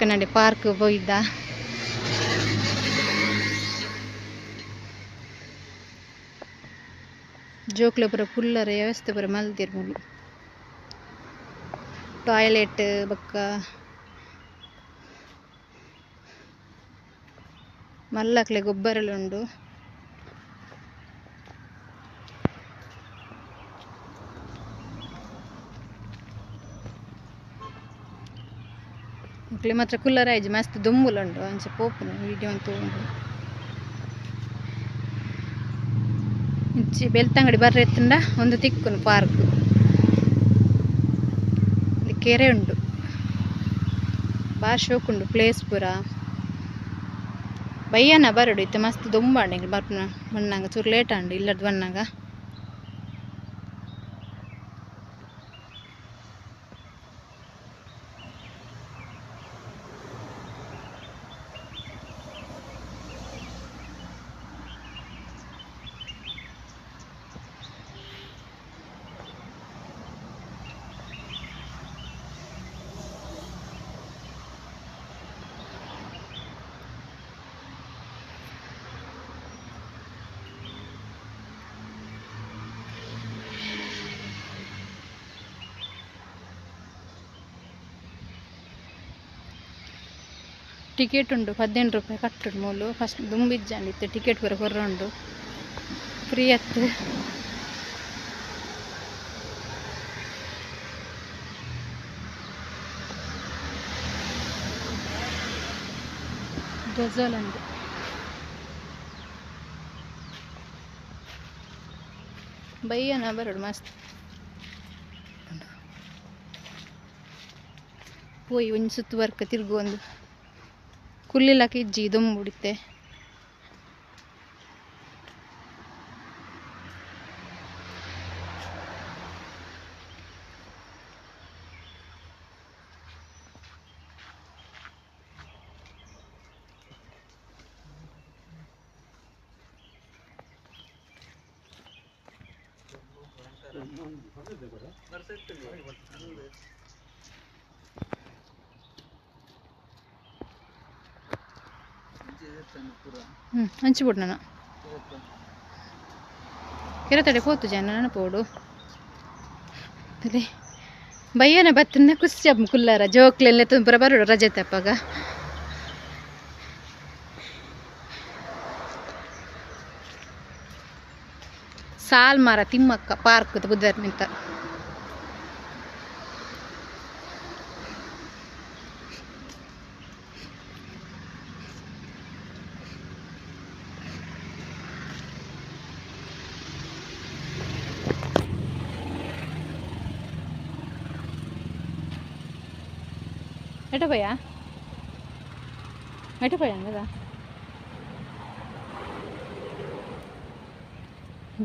ಪೆರಿಯಕ್ಕನಡೆ park ಪೋಯಿದ್ದ. ಜೋಕ್ಲೆ ಪೂರ ಕುಲ್ಲರೆ ವ್ಯವಸ್ಥೆ ಪೂರ ಮಲ್ದೆರ್ ಮೂಲು. ಟಾಯ್ಲೆಟ್ ಬೊಕ್ಕ ಮಲ್ಲಕ್ಲೆ ಗೊಬ್ಬರಲು ಉಂಡು. ಅಕ್ಲೆ ಮಾತ್ರ ಕುಲ್ಲರ ಆಯ್ಜಿ ಮಸ್ತ್ ದುಂಬುಲ ಉಂಡು ಅಂಚ ಪೋಪುನು ವೀಡಿಯೋ ಅಂತ ಉಂಡು. ಇಂಚಿ ಬೆಳ್ತಂಗಡಿ ಬರ್ರೆ ಇತ್ತುಂಡ ಒಂದು ತಿಕ್ಕುನು ಪಾರ್ಕ್. ಕೆರೆ ಉಂಡು, ಬಾರಿ ಶೋಕ್ ಉಂಡು ಪ್ಲೇಸ್ ಪೂರ. ಬಯ್ಯನ ಬರಡು ಇತ್ತೆ ಮಸ್ತ್ ದುಂಬಾಂಡ್ ಎಂಕ್ಲು ಬರ್ಪುನ ಬಣ್ಣಾಗ ಚೂರು ಲೇಟ್ ಆಂಡ್ ಇಲ್ಲಡ್ದು ಬಣ್ಣಾಗ. ಟಿಕೆಟ್ ಉಂಡು 18 ರೂಪಾಯಿ ಕಟ್ಟುಡು ಮೂಲು. ಫಸ್ಟ್ ದುಂಬಿಜ್ಜಾಂಡ್ ಇತ್ತೆ ಟಿಕೆಟ್ ಪೂರ ಕೊರ್ರುಂಡು, ಫ್ರೀ ಅತ್ತು. ಗಜಲ್ ಉಂಡು. ಬಯ್ಯನ ಬರಡು ಮಸ್ತ್ ಪೋಯಿ ಒಂಜಿ ಸುತ್ತು ವರ್ಕ ತಿರುಗು ಒಂದು ಕುಲ್ಲಿಲಕ ಇಜ್ಜಿ ದೊಂಬುಡಿತ್ತೆ. ಹಂಚಿಬಿಡು ನಾನು ಕೆರೆ ಪೋತು ಜನ ನಾನು ಪೋಡು ಬಯ್ಯನ ಬತ್ತನ್ನ ಖುಷಿ ಕುಲ್ಲಾರ ಜೋಕ್ಲೆಲ್ಲ ತುಂಬ ಬರೋಡು ರಜೆ ತಪ್ಪಾಗ. ಸಾಲ್ಮರ ತಿಮ್ಮಕ್ಕ ಪಾರ್ಕ್ ಬುಧವಾರ ನಿಂತ. ಎಟ ಭಯ ಎಟ ಭಯ ಅಂದದ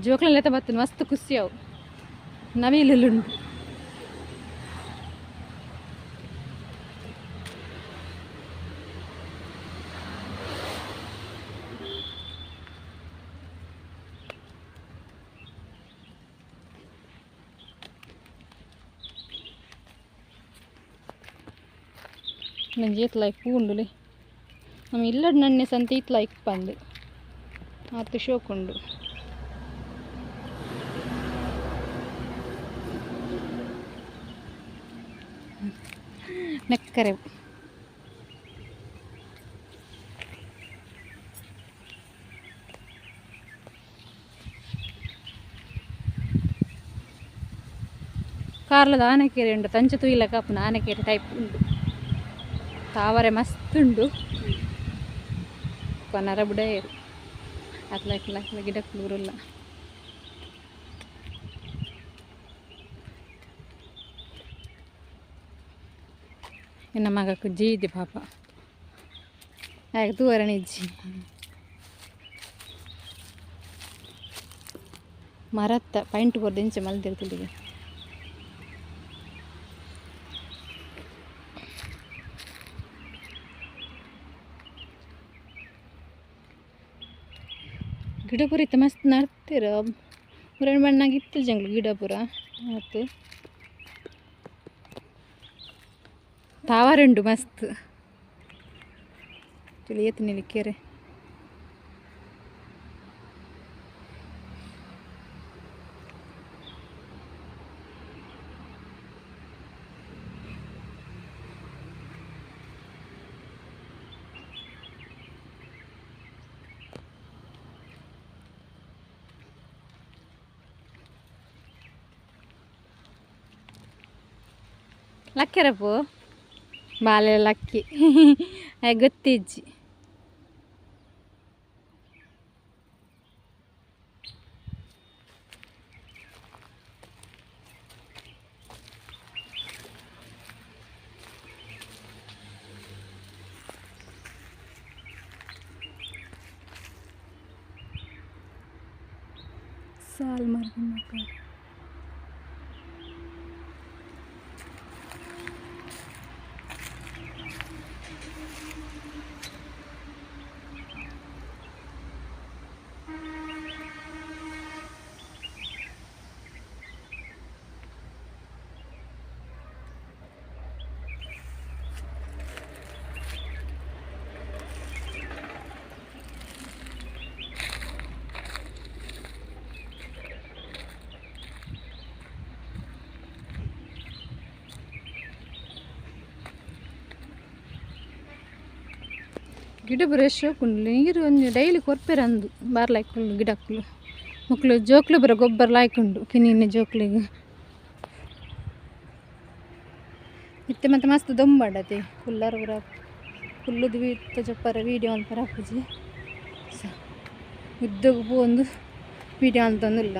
ಜೋಕ್ಲೆಲ್ಲ ಬರ್ತದೆ ಮಸ್ತ್ ಖುಷಿ ಅವು. ನವಿಲುಂಡು. ನಂಗೆ ಏತ್ ಲೈಕ್ ಉಂಡುಲೆ ನಮ್ಮ ಇಲ್ಲಡ್ ನನ್ನೆ ಸಂತೆ ಇತ್ ಲೈಕ್ ಬಂದು ಆತು ಶೋಕುಂಡು. ನೆಕ್ಕರೆ ಕಾರ್ಲದ ಆನೆಕೆರೆ ಉಂಡು, ತಂಚ ತುಯಿಲ ಕಾಪುನ ಆನೆಕೆರೆ ಟೈಪ್ ಉಂಡು. ತಾವರೆ ಮಸ್ತ್ ಉಂಡು. ಕೊನರ ಬುಡಯರು ಅತ್ಲ ಇತ್ಲ ಗಿಡಕ್ಕೂರುಲ್ಲ. ಇನ್ನು ಮಗಕ್ಕೆ ಜೀದಿ ಪಾಪ ಯಾಕೆ ತೂವರಣೆ ಇಜ್ಜಿ. ಮರತ್ತ ಪೈಂಟ್ ಕೊರ್ದು ಇಂಚೆ ಮಲ್ದಿರ್ತದೆ. ಗಿಡ ಪೂರ ಇತ್ತು ಮಸ್ತ್ ನಡ್ತೀರ ಮುರಣ ಬಣ್ಣಾಗ ಇತ್ತು ಜಂಗ್ಲು ಗಿಡ ಪೂರ. ಮತ್ತು ತಾವರೆ ಉಂಡು ಮಸ್ತ್. ಏತ್ ಕೆರೆ ಲಕ್ಕೆರಪ್ಪು ಬಾಲೆ ಲಕ್ಕಿ ಗೊತ್ತಿಜ್ಜಿ ಸಾಲ್ ಮಾರ್ಕೊಂಡು ಗಿಡ ಬ್ರಷ್ ನೀರು ಒಂಜಿ ಡೈಲಿ ಕೊರ್ಪೆರ್ ಅಂದು ಬಾರ್ಲಾಯ್ಕುಂಡು ಗಿಡಕ್ಕುಲು ಮೊಕ್ಲು ಜೋಕ್ಲು ಬರ ಗೊಬ್ಬರ ಲಾಯ್ಕುಂಡು ಕಿನ್ನಿ ಜೋಕ್ಲಿಗ್ ಇತ್ತೆ ಮತ್ತೆ ಮಸ್ತ್ ದೊಂಬಾಡತೆ ಕುಲ್ಲರ್ ಪೂರ ಕುಲ್ಲುದು ತೋಜಪ್ಪರ ವೀಡಿಯೋ ಮಲ್ಪರ ಆಪುಜಿ ಉದ್ದಗ್ ಪೋವೊಂದು ವೀಡಿಯೋ ಮಲ್ತೊಂದುಲ್ಲ.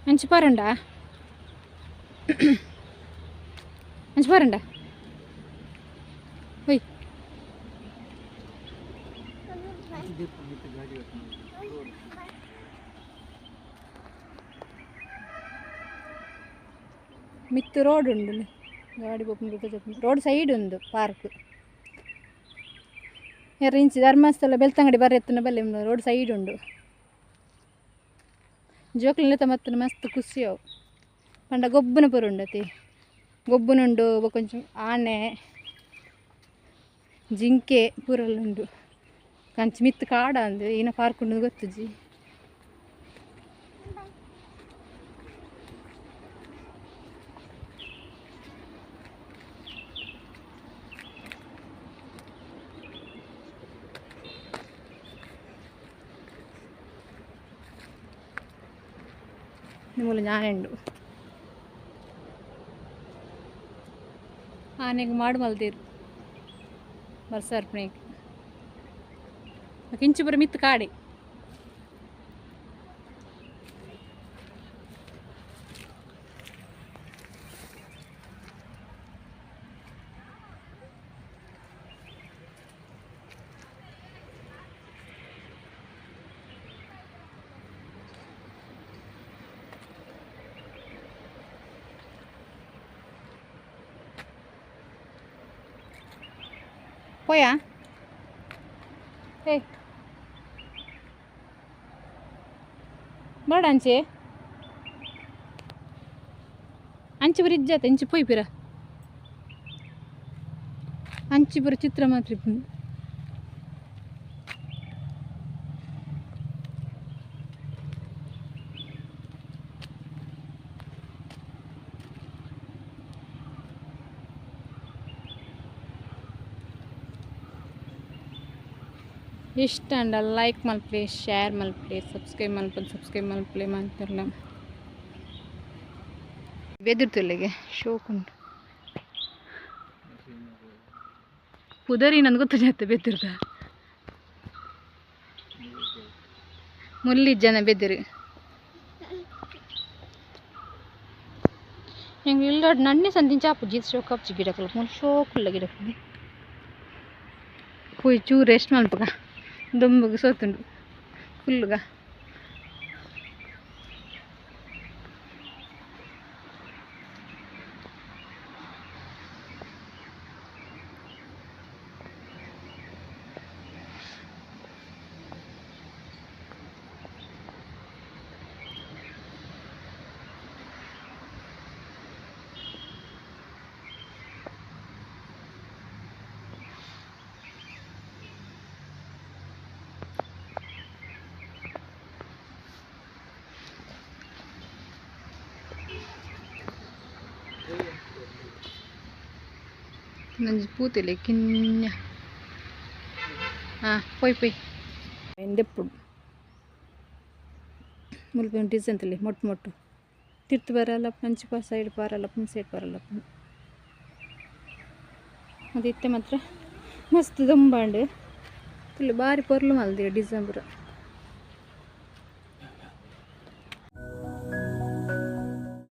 ಅಂಚು ಪಾರಂಡ ಅಂಚು ಪಾರಂಡ ಓಯ್ ಮಿತ್ತು ರೋಡ್ ಉಂಡು ಗಾಡಿ ಪೋಪುಂಡು ರೋಡ್ ಸೈಡ್ ಉಂಡು ಪಾರ್ಕ್ ಇಂಚಿ ಧರ್ಮಸ್ಥಳ ಬೆಳ್ತಂಗಡಿ ಬರ್ರೆತ್ತನ ಬಲ್ಲೆ ರೋಡ್ ಸೈಡ್ ಉಂಡು ಜೋಕ್ಲೆನ ಮತ್ತನ ಮಸ್ತ್ ಖುಷಿ ಅವು ಪಂಡ ಗೊಬ್ಬನ ಪೂರ ಉಂಡತಿ ಗೊಬ್ಬನುಂಡು ಕೊಂಚ ಆನೆ ಜಿಂಕೆ ಪೂರೆಲ್ಲ ಉಂಡು ಕಂಚಿ ಮಿತ್ತು ಕಾಡ ಅಂದು ಏನ ಪಾರ್ಕ್ ಉಂಡು ಗೊತ್ತುಜಿ. ಮೂಲ ಆನೆ ಉಂಡು ಆನೆಗ್ ಮಾಡು ಮಲ್ದೇರು ಬರ್ಸರ್ಪಣೆಗ್ ಇಂಚು ಪೂರ ಮಿತ್ತು ಕಾಡೆ ಪೋಯಾ ಏ ಬಡ ಅಂಚೆ ಅಂಚೆ ಪೂರ ಇಜ್ಜಾತ ಇಂಚೆ ಪೋಯ್ ಪಿರ ಅಂಚೆ ಪೂರ ಚಿತ್ರ ಮಾತ್ರ ಇಪ್ಪುಂಡು. ಇಷ್ಟ ಅಂಡ ಲೈಕ್ ಮಲ್ಪಲೆ ಶೇರ್ ಮಲ್ಪಲೆ ಸಬ್ಸ್ಕ್ರೈಬ್ ಮಲ್ಪಲೆ ಸಬ್ಸ್ಕ್ರೈಬ್ ಮಲ್ಪಲೆ ಮಂತಿರ್ಲ ಬೆದಿರ್ತುಲ್ಲಿಗೆ ಶೋಕುಂಡು ಪುದರಿ ನನ್ಗೆ ಗೊತ್ತಾಯ್ತು ಬೆದಿರ್ದ. ಮುಲ್ಲಿ ಜನ ಬೆದರು ಎಂಗ್ ಇಲ್ಲಡ್ ನನ್ನೆ ಸಂದಿನ ಚಾಪು ಜೀತ್ ಶೋಕ್ ಆಪುಜಿ ಗಿಡಕುಲು ಮುಲ್ ಶೋಕುಲ್ಲ ಗಿಡಕುಲು ಪೋಯಿ ಚೂರು ರೆಸ್ಟ್ ಮಲ್ಪುಗ ದೊಂಬುಗು ಸೋತುಂಡು ಕುಲ್ಲುಗ ನಂಜಿ ಪೂತಿಲೆ ಕಿನ್ಯ ಹಾಂ ಪೋಯ್ ಪೋಯ್ ಎಂದೆಪ್ಪುಡು ಮುಲ್ಪ ಡಿಸೈನ್ ತಲೆ ಮೊಟ್ಟು ಮೊಟ್ಟು ತಿರ್ತು ಬರಲ್ಲ ಮಂಚಿ ಪಾ ಸೈಡ್ ಪಾರಲ್ಲ ಸೈಡ್ ಬರಲ್ಲ. ಅದು ಇತ್ತೆ ಮಾತ್ರ ಮಸ್ತ್ ದೊಂಬಾಂಡ್. ಫುಲ್ ಬಾರಿ ಪೊರ್ಲು ಮಲ್ದಿರ ಡಿಸೈನ್ ಪೂರ.